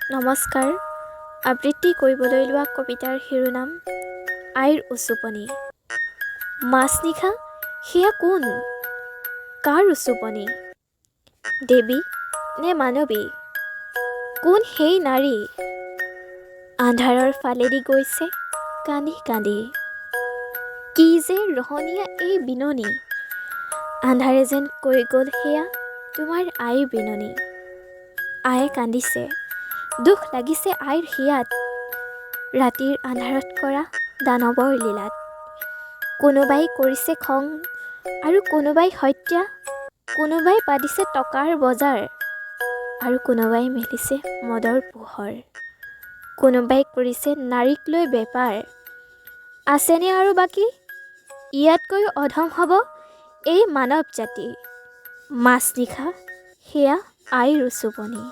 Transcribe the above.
নমস্কাৰ। আবৃত্তি কৰিবলৈ লোৱা কবিতাৰ শিৰোনাম আইৰ উচুপনি। মাজনিশা সেয়া কোন, কাৰ উচুপনি? দেৱী নে মানৱী? কোন সেই নাৰী আন্ধাৰৰ ফালেদি গৈছে কান্দি কান্দি? কি যে ৰহণীয়া এই বিননি! আন্ধাৰে যেন কৈ গ'ল, সেয়া তোমাৰ আইৰ বিননি। আয়ে কান্দিছে, দুখ লাগিছে আইৰ হিয়াত, ৰাতিৰ আন্ধাৰত কৰা দানৱৰ লীলাত। কোনোবাই কৰিছে খং আৰু কোনোবাই হত্যা, কোনোবাই পাতিছে টকাৰ বজাৰ আৰু কোনোবাই মেলিছে মদৰ পোহৰ, কোনোবাই কৰিছে নাৰীক লৈ বেপাৰ। আছেনে আৰু বাকী ইয়াতকৈও অধম হ'ব এই মানৱ জাতি? মাজনিশা সেয়া আইৰ উচুপনি।